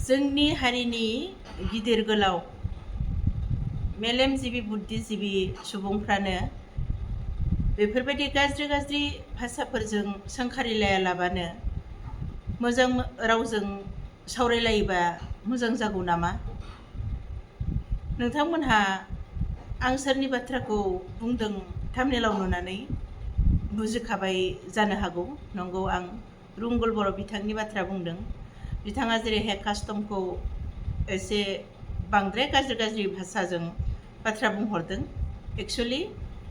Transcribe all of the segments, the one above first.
जोंनि हारिनि गिदिर गोलाव मेलेमजिबि बुद्धिजिबि सुबुंफ्रानो बेफोरबायदि गाज्रि भाषाफोरजों सोंखारिलायालाबानो मोजां रावजों सावरायलायोबा मोजां जागौ नामा? नोंथांमोनहा आं सोरनि बाथ्राखौ बुंदों थाम्बनेलाव नुनानै बुजिखाबाय जानो हागौ। नंगौ, आं रुंगुल बर' बिथांनि बाथ्रा बुंदों। बिथाङा जेरैहाय कास्टमखौ एसे बांद्राय गाज्रि भाषाजों बाथ्रा बुंहरदों। एक्सुअलि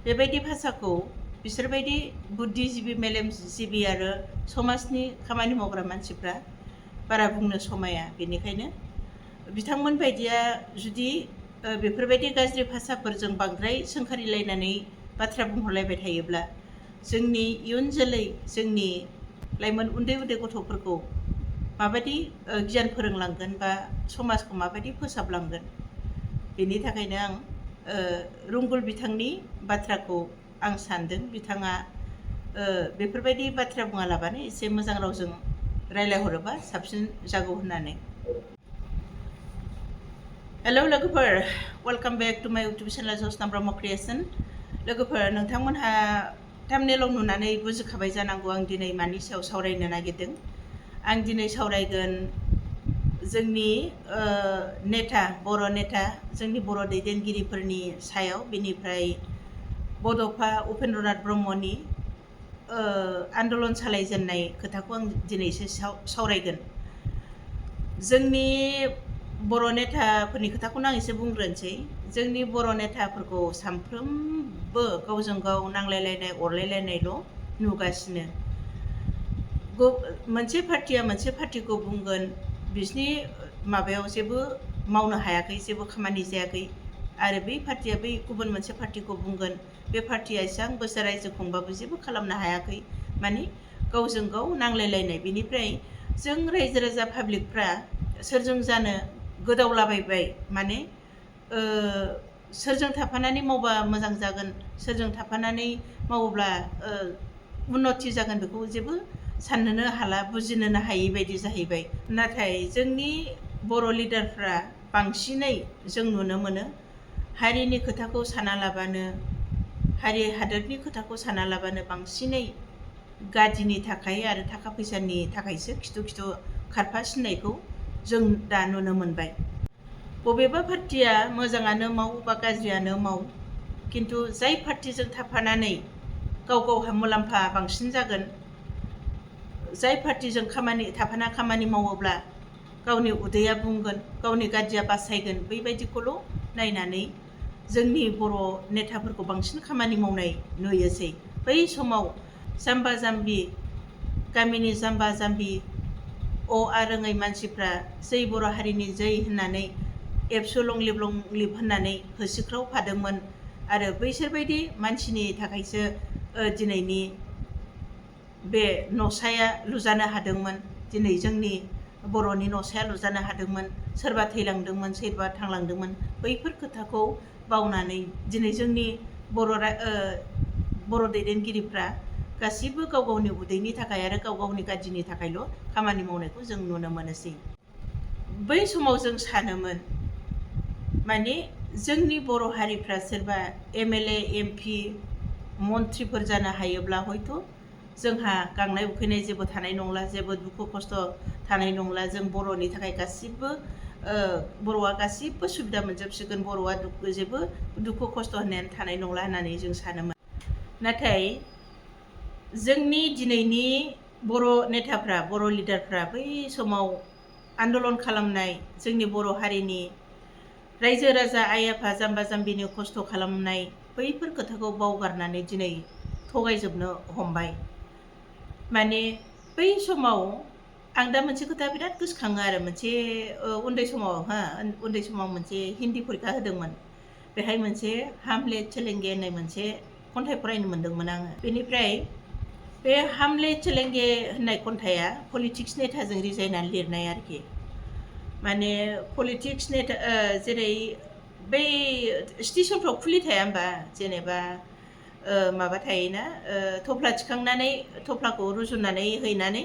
बेबायदि भाषाखौ बिसोरबायदि बुद्धिजिबि मेलेमजिबि आरो समाजनि खामानि मावग्रा मानसिफ्रा बारा बुंनो समाया। बेनिखायनो बिथांमोन बायदिया जुदि बेफोरबायदि गाज्रि भाषाफोरजों बांद्राय सोंखारिलायनानै बाथ्रा बुंहरलायबाय थायोब्ला जोंनि इयुन जोलै, जोंनि लाइमोन उन्दै गथ'फोरखौ माबायदि गियान फोरोंलांगोन बा समाजखौ माबायदि फोसाबलांगोन। बेनि थाखायनो आं रुंगुल बिथांनि बाथ्राखौ आं सानदों बिथाङा बेफोरबायदि बाथ्रा बुङालाबानो एसे मोजां रावजों रायलायहरोबा साबसिन जागौ होननानै। हेलौ लोगोफोर, वेलकाम बेक टु माय इउटुब चेनेल जसना ब्रह्म क्रिएशन। लोगोफोर, नोंथांमोनहा थाम्बनेलाव नुनानै बुजिखाबाय जानांगौ आं दिनै मानि सायाव सावरायनो नागिरदों। आं दिनै सावरायगोन जोंनि नेता, बर' नेता, जोंनि बर' दैदेनगिरिफोरनि सायाव। बेनिफ्राय बड'फा उपेन्द्रनाथ ब्रह्मनि आन्दलन सालायजेननाय खोथाखौ आं दिनैसो सावरायगोन। जोंनि बर' नेताफोरनि खोथाखौनो आं एसे बुंग्रोनोसै। जोंनि बर' नेताफोरखौ सानफ्रोमबो गावजों गाव नांलायलायनाय अरलायलायनायल' नुगासिनो। मोनसे पार्टिया मोनसे पार्टिखौ बुंगोन बिसिनि माबायाव जेबो मावनो हायाखै, जेबो खामानि जायाखै, आरो बै पार्टिया बै गुबुन मोनसे पार्टिखौ बुंगोन बे पार्टिया एसेबां बोसोर रायजो खुंबाबो जेबो खालामनो हायाखै। माने गावजों गाव नांलायलायनाय। बेनिफ्राय जों रायजो राजा पाब्लिकफ्रा सोरजों जानो गोदावलाबायबाय। माने सोरजों थाफानानै मावबा मोजां जागोन, सोरजों थाफानानै मावोब्ला उन्नति जागोन, बेखौ जेबो साननोनो हाला, बुजिनोनो हायि बायदि जाहैबाय। नाथाय जोंनि बर' लिडारफ्रा बांसिनै जों नुनो मोनो हारिनि खोथाखौ सानालाबानो, हारि हादोरनि खोथाखौ सानालाबानो बांसिनै गादिनि थाखाय आरो थाखा फैसानि थाखायसो खिथु खारफासिननायखौ जों दा नुनो मोनबाय। बबेबा पार्टिया मोजाङानो माव बा गाज्रियानो माव, खिन्थु जाय पार्टिजों थाफानानै गाव गावहा मुलाम्फा बांसिन जागोन, जाय पार्टिजों थाफाना खामानि मावोब्ला गावनि उदैया बुंगोन, गावनि गादिया बासायगोन, बैबायदिखौल' नायनानै जोंनि बर' नेताफोरखौ बांसिन खामानि मावनाय नुयोसै। बै समाव जाम्बा जाम्बि, गामिनि जाम्बा जाम्बि रोङै मानसिफ्रा जै बर' हारिनि जै होननानै एबसु लंलिब होननानै होसिख्रावफादोंमोन। आरो बैसोरबायदि मानसिनि थाखायसो दिनैनि बे न'साया लुजानो हादोंमोन। दिनै जोंनि बर'नि न'साया लुजानो हादोंमोन। सोरबा थैलांदोंमोन, सोरबा थांलांदोंमोन। बैफोर खोथाखौ बावनानै दिनै जोंनि बर' दैदेनगिरिफ्रा गासिबो गाव गावनि उदैनि थाखाय आरो गाव गावनि गादिनि थाखायल' खामानि मावनायखौ जों नुनो मोनोसै। बै समाव जों सानोमोन माने जोंनि बर' हारिफ्रा सोरबा MLA, MP, मन्थ्रिफोर जानो हायोब्ला हयथ' जोंहा गांनाय उखैनाय जेबो थानाय नंला, जेबो दुखु खस्थ' थानाय नंला। जों बर'नि थाखाय गासिबो बर'आ गासिबो सुबिदा मोनजोबसिगोन, बर'आ जेबो दुखु खस्थ' होननायानो थानाय नंला होननानै जों सानोमोन। नाथाय जोंनि दिनैनि बर' नेताफ्रा, बर' लिडारफ्रा बै समाव आन्दलन खालामनाय जोंनि बर' हारिनि रायजो राजा आइ आफा जाम्बा जाम्बिनि खस्थ' खालामनाय बैफोर खोथाखौ बावगारनानै दिनै थगायजोबनो हमबाय। माने बै समाव आं दा मोनसे खोथा बिराद गोसोखाङो आरो मोनसे उन्दै समाव मोनसे हिन्दी परिखा होदोंमोन। बेहाय मोनसे हामले चलेंगे होननाय मोनसे खन्थाइ फरायनो मोनदोंमोन आङो। बेनिफ्राय बे हामले चलेंगे होननाय खन्थाइया पलिटिक्स नेताजों रिजायनानै लिरनाय आरोखि। माने पलिटिक्स नेता जेरै बै स्टेसनफ्राव खुलि थाया होमबा, जेनेबा माबा थायोना, थफ्ला थिखांनानै थफ्लाखौ रुजुननानै हैनानै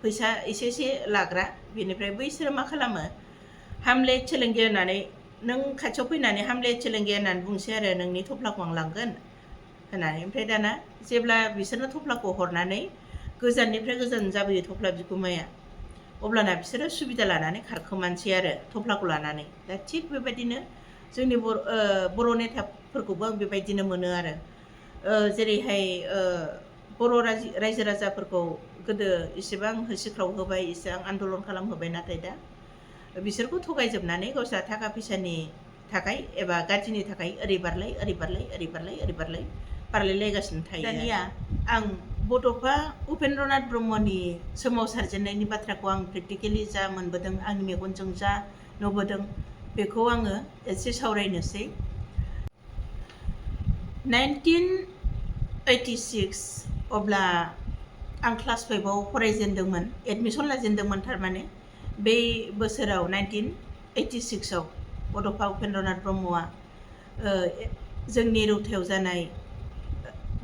फैसा एसे लाग्रा। बेनिफ्राय बैसोरो मा खालामो, हामले चेलेंगे होननानै नों खाथियाव फैनानै हामले चेलेंगे होननानै बुंसै आरो नोंनि थफ्लाखौ आं लांगोन होननानै। ओमफ्राय दाना जेब्ला बिसोरनो थफ्लाखौ हरनानै गोजाननिफ्राय गोजान जाबोयो थफ्ला बिगुमाया, अब्लाना बिसोरो सुबिदा लानानै खारखोमानोसै आरो थफ्लाखौ लानानै। दा थिग बेबायदिनो जोंनि बर' नेताफोरखौबो आं बेबायदिनो मोनो आरो जेरैहाय बर' रायजो राजाफोरखौ गोदो इसेबां होसिख्राव होबाय, इसेबां आन्दलन खालामहोबाय, नाथाय दा बिसोरखौ थगायजोबनानै गावस्रा थाखा फैसानि थाखाय एबा गाज्रिनि थाखाय ओरै बारलाय ओरै बारलाय ओरै बारलाय ओरै बारलाय बारलायलायगासिनो थायो। दानिया आं बड'फा उपेन्द्रनाथ ब्रह्मनि सोमावसारजेननायनि बाथ्राखौ आं प्रेक्टिकेलि जा मोनबोदों, आंनि मेगनजों जा नुबोदों, बेखौ आङो एसे सावरायनोसै। 1986 अब्ला आं क्लास 5आव फरायजेनदोंमोन, एडमिसन लाजेनदोंमोन थारमाने। बे बोसोराव 1986आव बड'फा उपेन्द्रनाथ ब्रह्मआ जोंनि रौतायाव जानाय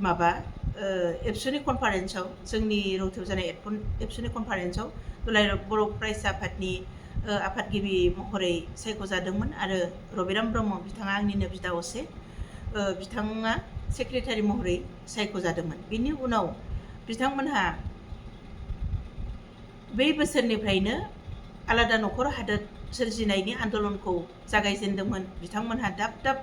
माबा एबसुनि कनफारेन्सआव, जोंनि रौतायाव जानाय एबसुनि कनफारेन्सआव दुलाराय बर' फरायसा आफादनि आफादगिरि महरै सायख'जादोंमोन आरो रबिराम ब्रह्म, बिथाङा आंनिनो बिदा असे, बिथाङा सेक्रेटारि महरै सायख'जादोंमोन। बिनि उनाव बिथांमोनहा बै बोसोरनिफ्रायनो आलादा न'खर हादोर सोरजिनायनि आन्दलनखौ जागायजेनदोंमोन। बिथांमोनहा दाब दाब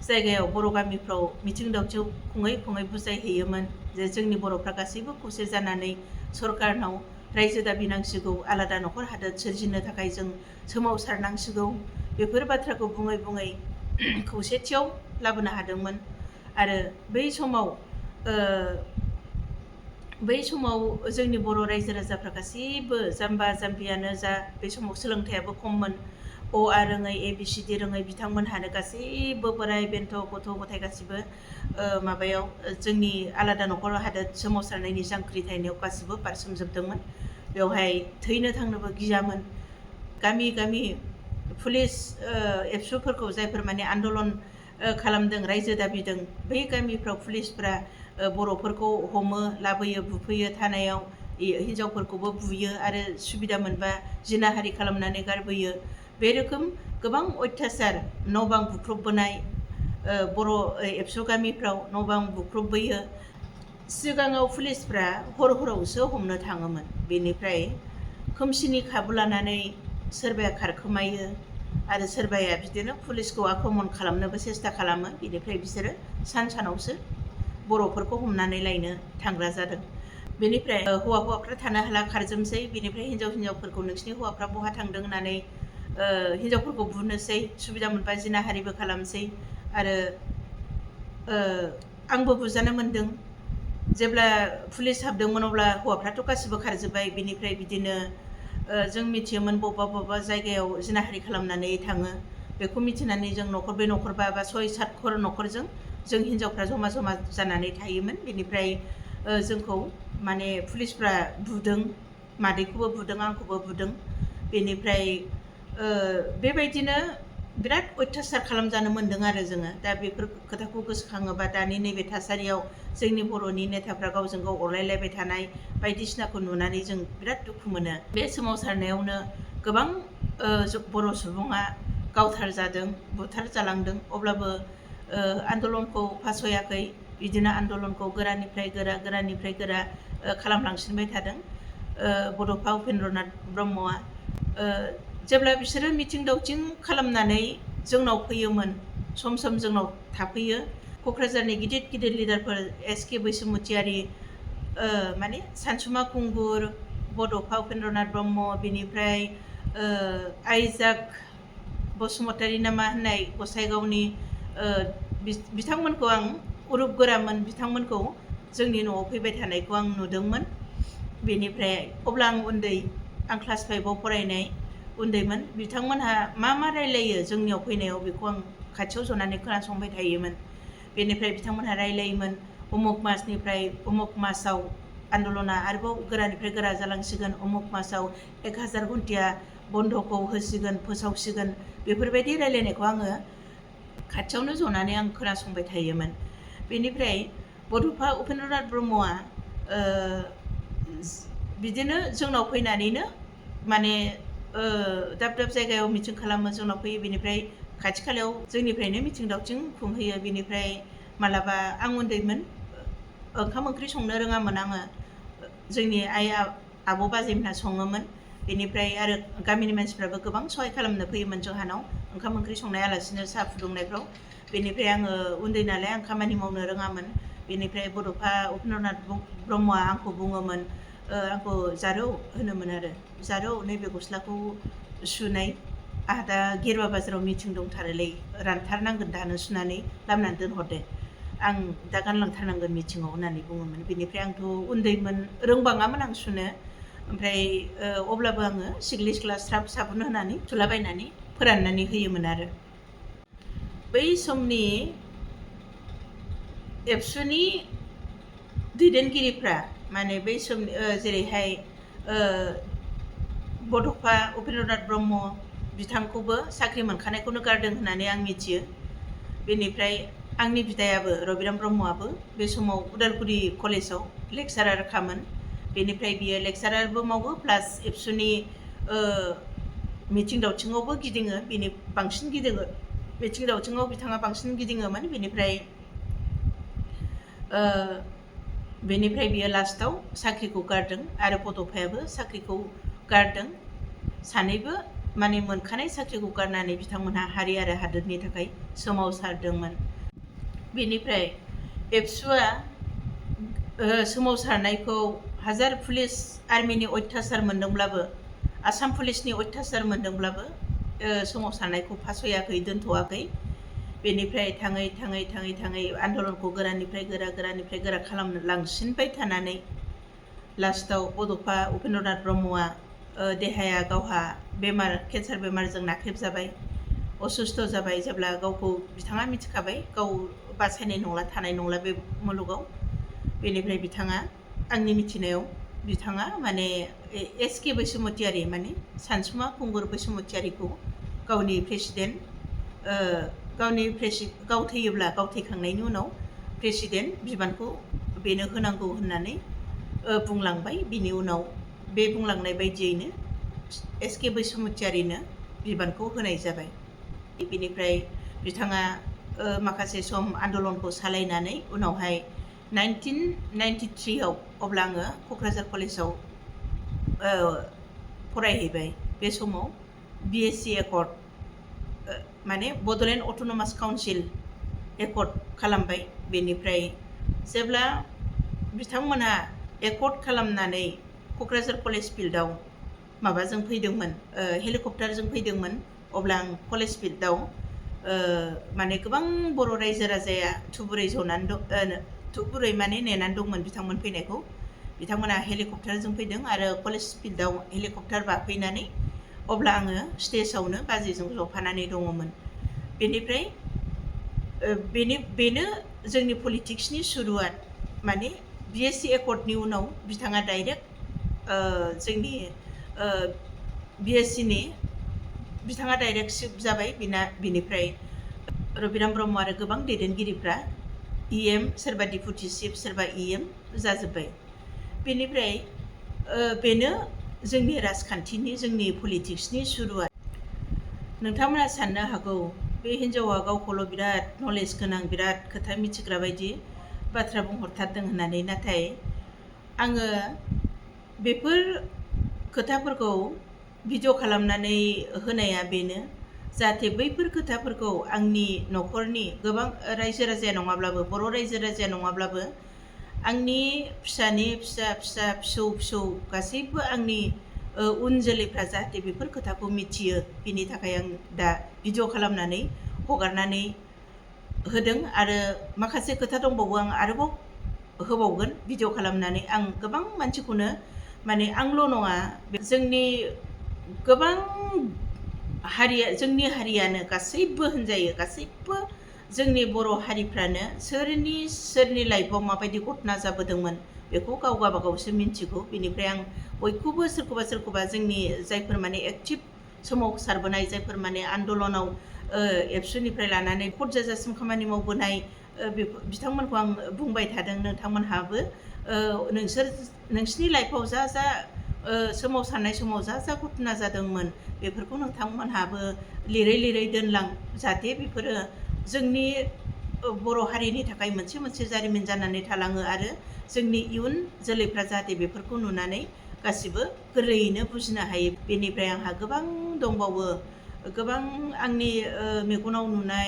जायगायाव बर' गामिफ्राव मिथिं दावथिं खुङै खुङै बुजायहैयोमोन जे जोंनि बर'फ्रा गासैबो खौसे जानानै सरकारनाव रायजो दाबिनांसिगौ, आलादा न'खर हादोर सोरजिनो थाखाय जों सोमावसारनांसिगौ। बेफोर बाथ्राखौ बुङै बुङै खौसेथियाव लाबोनो हादोंमोन। आरो बै समाव जोंनि बर' रायजो राजाफ्रा गासैबो जाम्बा जाम्बियानो जा, बे समाव सोलोंथाइयाबो खममोन, अ आ रोङै ABCD रोङै बिथांमोनहानो गासैबो बोराय बेन्थ' गथ' गथाय गासैबो माबायाव जोंनि आलादा न'खर हादोर सोमावसारनायनि जांख्रिथायनायाव गासैबो बारसोमजोबदोंमोन। बेवहाय थैनो थांनोबो गियामोन। गामि गामि पुलिस एबसुफोरखौ जायफोर माने आन्दलन खालामदों, रायजो दाबिदों, बै गामिफ्राव पुलिसफ्रा बर'फोरखौ हमो, लाबोयो, बुफैयो थानायाव, हिनजावफोरखौबो बुयो आरो सुबिदा मोनबा जिनाहारि खालामनानै गारबोयो। बे रोखोम गोबां अयथासार, न' बां बुख्रुबबोनाय, बर' एबसु गामिफ्राव न' बां बुख्रुबबोयो। सिगाङाव पुलिसफ्रा हरावसो हमनो थाङोमोन, बेनिफ्राय खोमसिनि खाबु लानानै सोरबाया खारखोमायो आरो सोरबाया बिदिनो पुलिसखौ आक्रमन खालामनोबो सेस्था खालामो। बेनिफ्राय बिसोरो सानावसो बर'फोरखौ हमनानै लायनो थांग्रा जादों। बेनिफ्राय हौवाफ्रा थानो हाला खारजोबसै। बेनिफ्राय हिनजावफोरखौ नोंसिनि हौवाफ्रा बहा थांदों होननानै हिनजावफोरखौ बुनोसै, सुबिदा मोनबा जिनाहारिबो खालामसै। आरो आंबो बुजानो मोनदों। जेब्ला पुलिस हाबदोंमोन अब्ला हौवाफ्राथ' गासिबो खारजोब्बाय। बेनिफ्राय बिदिनो जों मिथियोमोन बबेबा जायगायाव जिनाहारि खालामनानै थाङो। बेखौ मिथिनानै जों न'खरब्रै न'खरबा बा 6-7 न'खरजों जों हिनजावफ्रा जमा जमा जानानै थायोमोन। बेनिफ्राय जोंखौ माने पुलिसफ्रा बुदों, मादैखौबो बुदों, आंखौबो बुदों। बेनिफ्राय बेबायदिनो बिराद अयथासार खालामजानो मोन्दों आरो जोङो। दा बेफोर खोथाखौ गोसोखाङोबा दानि नैबे थासारियाव जोंनि बर'नि नेताफ्रा गावजों गाव अरलायलायबाय थानाय बायदिसिनाखौ नुनानै जों बिराद दुखु मोनो। बे सोमावसारनायावनो गोबां बर' सुबुङा गावथारजादों, बुथारजालांदों। अब्लाबो आन्दलनखौ फासयाखै, बिदिनो आन्दलनखौ गोरानिफ्राय गोरा खालामलांसिनबाय थादों बड'फा उपेन्द्रनाथ ब्रह्मआ। जेब्ला बिसोरो मिथिं दावथिं खालामनानै जोंनाव फैयोमोन, सम सम जोंनाव थाफैयो। क'क्राझारनि गिदिर लिडारफोर SK बैसोमुतियारि, माने सानसुमा खुंगुर, बड'फा उपेन्द्रनाथ ब्रह्म, बेनिफ्राय आइजाक बसुमतारी नामा होननाय गसाइगावनि, बिथांमोनखौ आं उरुप गोरामोन, बिथांमोनखौ जोंनि न'आव फैबाय थानायखौ आं नुदोंमोन। बेनिफ्राय अब्ला आं उन्दै, आं क्लास 5आव फरायनाय उन्दैमोन। बिथांमोनहा मा रायलायो जोंनियाव फैनायाव, बेखौ आं खाथियाव जनानै खोनासंबाय थायोमोन। बेनिफ्राय बिथांमोनहा रायलायोमोन उमुक मासनिफ्राय उमुक मासाव आन्दलना आरोबाव गोरानिफ्राय गोरा जालांसिगोन, उमुक मासाव 1000 घन्टिया बन्द'खौ होसिगोन, फोसावसिगोन। बेफोरबायदि रायलायनायखौ आङो खाथियावनो जनानै आं खोनासंबाय थायोमोन। बेनिफ्राय बड'फा उपेन्द्रनाथ ब्रह्मआ बिदिनो जोंनाव फैनानैनो माने दाब दाब जायगायाव मिटिं खालामो, जोंनाव फैयो, बेनिफ्राय खाथि खालायाव जोंनिफ्रायनो मिटिं दावथिं खुंहैयो। बेनिफ्राय मालाबा आं उन्दैमोन, ओंखाम ओंख्रि संनो रोङामोन आङो, जोंनि आइ आबौ बाजैमोनहा सङोमोन। बेनिफ्राय आरो गामिनि मानसिफ्राबो गोबां सहाय खालामनो फैयोमोन जोंहानाव ओंखाम ओंख्रि संनाय, आलासिनो साहा फुदुंनायफ्राव। बेनिफ्राय आङो उन्दै नालाय आं खामानि मावनो रोङामोन। बेनिफ्राय बड'फा उपेन्द्रनाथ ब्रह्मआ आंखौ बुङोमोन, आंखौ जारौ होनोमोन आरो, जारौ नैबे गस्लाखौ सुनाय, आंहा दा गेरुवा बाजाराव मिटिं दंथारोलै, रानथारनांगोन दानो सुनानै लामनानै दोनहरदो, आं दा गानलांथारनांगोन मिटिङाव होननानै बुङोमोन। बेनिफ्राय आंथ' उन्दैमोन, रोंबाङामोन आं सुनो। ओमफ्राय अब्लाबो आङो सिग्लि सिख्ला स्राब साबुन होनानै सुलाबायनानै फोराननानै होयोमोन आरो। बै समनि एबसुनि दैदेनगिरिफ्रा, माने बै समनि जेरैहाय बड'फा उपेन्द्रनाथ ब्रह्म बिथांखौबो साख्रि मोनखानायखौनो गारदों होननानै आं मिथियो। बेनिफ्राय आंनि बिदायाबो रबिराम ब्रह्मआबो बे समाव उदालगुरि कलेजाव लेक्सारारखामोन। बेनिफ्राय बियो लेक्सारारबो मावो, प्लास एबसुनि मिटिं दावथिङावबो गिदिङो, बेनि बांसिन गिदिङो, मिटिं दावथिङाव बिथाङा बांसिन गिदिङोमोन। बेनिफ्राय बियो लास्टाव साख्रिखौ गारदों आरो बड'फायाबो साख्रिखौ गारदों। सानैबो माने मोनखानाय साख्रिखौ गारनानै बिथांमोनहा हारि आरो हादोरनि थाखाय सोमावसारदोंमोन। बेनिफ्राय एबसुआ सोमावसारनायखौ हाजार पुलिस आर्मिनि अयथासार मोनदोंब्लाबो, आसाम पुलिसनि अयथासार मोनदोंब्लाबो सोमावसारनायखौ फासयाखै, दोनथ'वाखै। बेनिफ्राय थाङै थाङै थाङै थाङै आन्दलनखौ गोरानिफ्राय गोरा, गोरानिफ्राय गोरा खालामलांसिनबाय थानानै लास्टाव बड'फा उपेन्द्रनाथ ब्रह्मआ देहाया गावहा बेमार, केन्सार बेमारजों नाख्रेबजाबाय, असुस्थ' जाबाय। जेब्ला गावखौ बिथाङा मिथिखाबाय गाव बासायनाय नंला, थानाय नंला बे मुलुगाव, बेनिफ्राय बिथाङा, आंनि मिथिनायाव बिथाङा माने एस.के. बैसुमुतियारी, माने सानसुमा खुंगुर बैसुमुतियारीखौ गावनि प्रेसिडेन्ट, गाव थैयोब्ला, गाव थैखांनायनि उनाव प्रेसिडेन्ट बिबानखौ बेनो होनांगौ होननानै बुंलांबाय। बिनि उनाव बे बुंलांनाय बायदियैनो एस.के. बैसुमुतियारीनो बिबानखौ होनाय जाबाय। बेनिफ्राय बिथाङा माखासे सम आन्दलनखौ सालायनानै उनावहाय 1993 आव अब्ला आङो क'क्राझार कलेजाव फरायहैबाय। बे समाव BSc एकर्ड, माने बड'लेण्ड अट'नमास काउन्सिल एकर्ड खालामबाय। बेनिफ्राय जेब्ला बिथांमोनहा एकर्ड खालामनानै क'क्राझार कलेज फिल्डआव माबाजों फैदोंमोन, हेलिकप्टारजों फैदोंमोन, अब्ला आं कलेज फिल्डआव माने गोबां बर' रायजो राजाया थुबुरै जनानै दं, थुबुरै माने नेनानै दंमोन बिथांमोन फैनायखौ। बिथांमोना हेलिकप्टारजों फैदों आरो कलेज फिल्डआव हेलिकप्टार बाफैनानै अब्ला आङो स्टेजावनो बाजैजों जफानानै दङमोन। बेनिफ्राय बेनो जोंनि पलिटिक्सनि सुरुवात। माने BSc एकर्डनि उनाव बिथाङा डाइरेक्ट जोंनि BScनि बिथाङा डाइरेक्ट चिफ जाबाय। बिनिफ्राय रबिराम ब्रह्म आरो गोबां दैदेनगिरिफ्रा EM, सोरबा डिपुटि चिफ, सोरबा EM जाजोब्बाय। बेनिफ्राय बेनो जोंनि राजखान्थिनि, जोंनि पलिटिक्सनि सुरुवात। नोंथांमोना साननो हागौ बे हिन्जावा गावखौल' बिराद नलेज गोनां, बिराद खोथा मिथिग्रा बायदि बाथ्रा बुंहरथारदों होननानै, नाथाय आङो बेफोर खोथाफोरखौ भिडिअ खालामनानै होनाया बेनो, जाहाथे बैफोर खोथाफोरखौ आंनि न'खरनि गोबां रायजो राजाया नङाब्लाबो, बर' रायजो राजाया नङाब्लाबो, आंनि फिसानि फिसा, फिसौ फिसौ गासैबो आंनि उन जोलैफ्रा जाहाथे बेफोर खोथाखौ मिथियो, बिनि थाखाय आं दा भिडिअ खालामनानै हगारनानै होदों। आरो माखासे खोथा दंबावो, आं आरोबाव होबावगोन भिडिअ खालामनानै। आं गोबां मानसिखौनो, माने आंल' नङा, जोंनि गोबां हारिया, जोंनि हारियानो गासैबो होनजायो, गासैबो जोंनि बर' हारिफ्रानो सोरनि लाइफआव माबायदि घटना जाबोदोंमोन बेखौ गाव गावबागावसो मिन्थिगौ। बेनिफ्राय आं बयखौबो सोरखौबा जोंनि जायफोर माने एक्टिभ सोमावसारबोनाय, जायफोर माने आन्दलनाव एबसुनिफ्राय लानानै भट जाजासिम खामानि मावबोनाय, बिथांमोनखौ आं बुंबाय थादों, नोंथांमोनहाबो नोंसिनि लाइफआव जा सोमावसारनाय समाव जा जा घटना जादोंमोन बेफोरखौ नोंथांमोनहाबो लिरै लिरै दोनलां, जाहाथे बेफोरो जोंनि बर' हारिनि थाखाय मोनसे मोनसे जारिमिन जानानै थालाङो आरो जोंनि इयुन जोलैफ्रा जाहाथे बेफोरखौ नुनानै गासिबो गोरलैयैनो बुजिनो हायो। बेनिफ्राय आंहा गोबां दंबावो, गोबां आंनि मेगनाव नुनाय,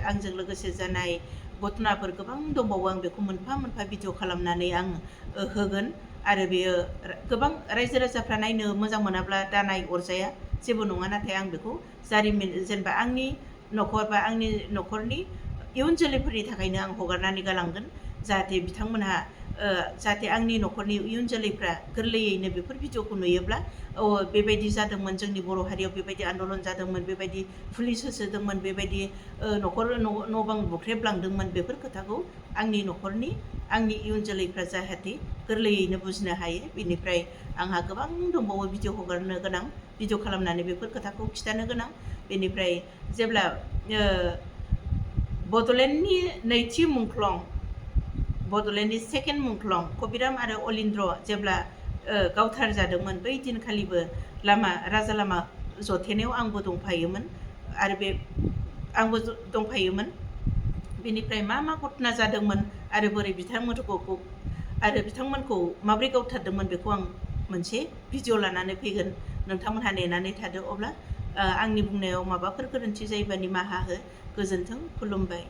आंजों लोगोसे जानाय घटनाफोर गोबां दंबावो। आं बेखौ मोनफा मोनफा भिडिअ खालामनानै आं होगोन आरो बेयो गोबां रायजो राजाफ्रा नायनो मोजां मोनाब्ला दानाय अरजाया, जेबो नङा। नाथाय आं बेखौ जारिमिन, जेनेबा आंनि न'खर बा आंनि न'खरनि इयुन जोलैफोरनि थाखायनो आं हगारनानै गालांगोन, जाहाथे बिथांमोनहा जाहाथे आंनि न'खरनि इयुन जोलैफ्रा गोरलैयैनो बेफोर भिडिअखौ नुयोब्ला बेबायदि जादोंमोन, जोंनि बर' हारियाव बेबायदि आन्दलन जादोंमोन, बेबायदि पुलिस होसोदोंमोन, बेबायदि न' बां बुख्रेबलांदोंमोन, बेफोर खोथाखौ आंनि न'खरनि आंनि इयुन जोलैफ्रा जाहाथे गोरलैयैनो बुजिनो हायो। बेनिफ्राय आंहा गोबां दंबावो भिडिअ हगारनो गोनां, भिडिअ खालामनानै बेफोर खोथाखौ खिन्थानो गोनां। बेनिफ्राय जेब्ला बड'लेण्डनि नैथि मुंख्लं, बड'लेण्डनि सेकेन्ड मुंख्लं कबिराम आरो अलिन्द्र जेब्ला गावथार जादोंमोन, बै दिनखालिबो राजा लामा जथेनायाव आंबो दंफायोमोन आंबो दंफायोमोन। बेनिफ्राय मा मा घटना जादोंमोन आरो बोरै बिथांमोनखौ माबोरै गावथारदोंमोन बेखौ आं मोनसे भिडिअ लानानै फैगोन। नोंथांमोनहा नेनानै थादो। अब्ला आंनि बुंनायाव माबाफोर गोरोन्थि जायोबा निमाहा हो। गोजोन्थों, खुलुमबाय।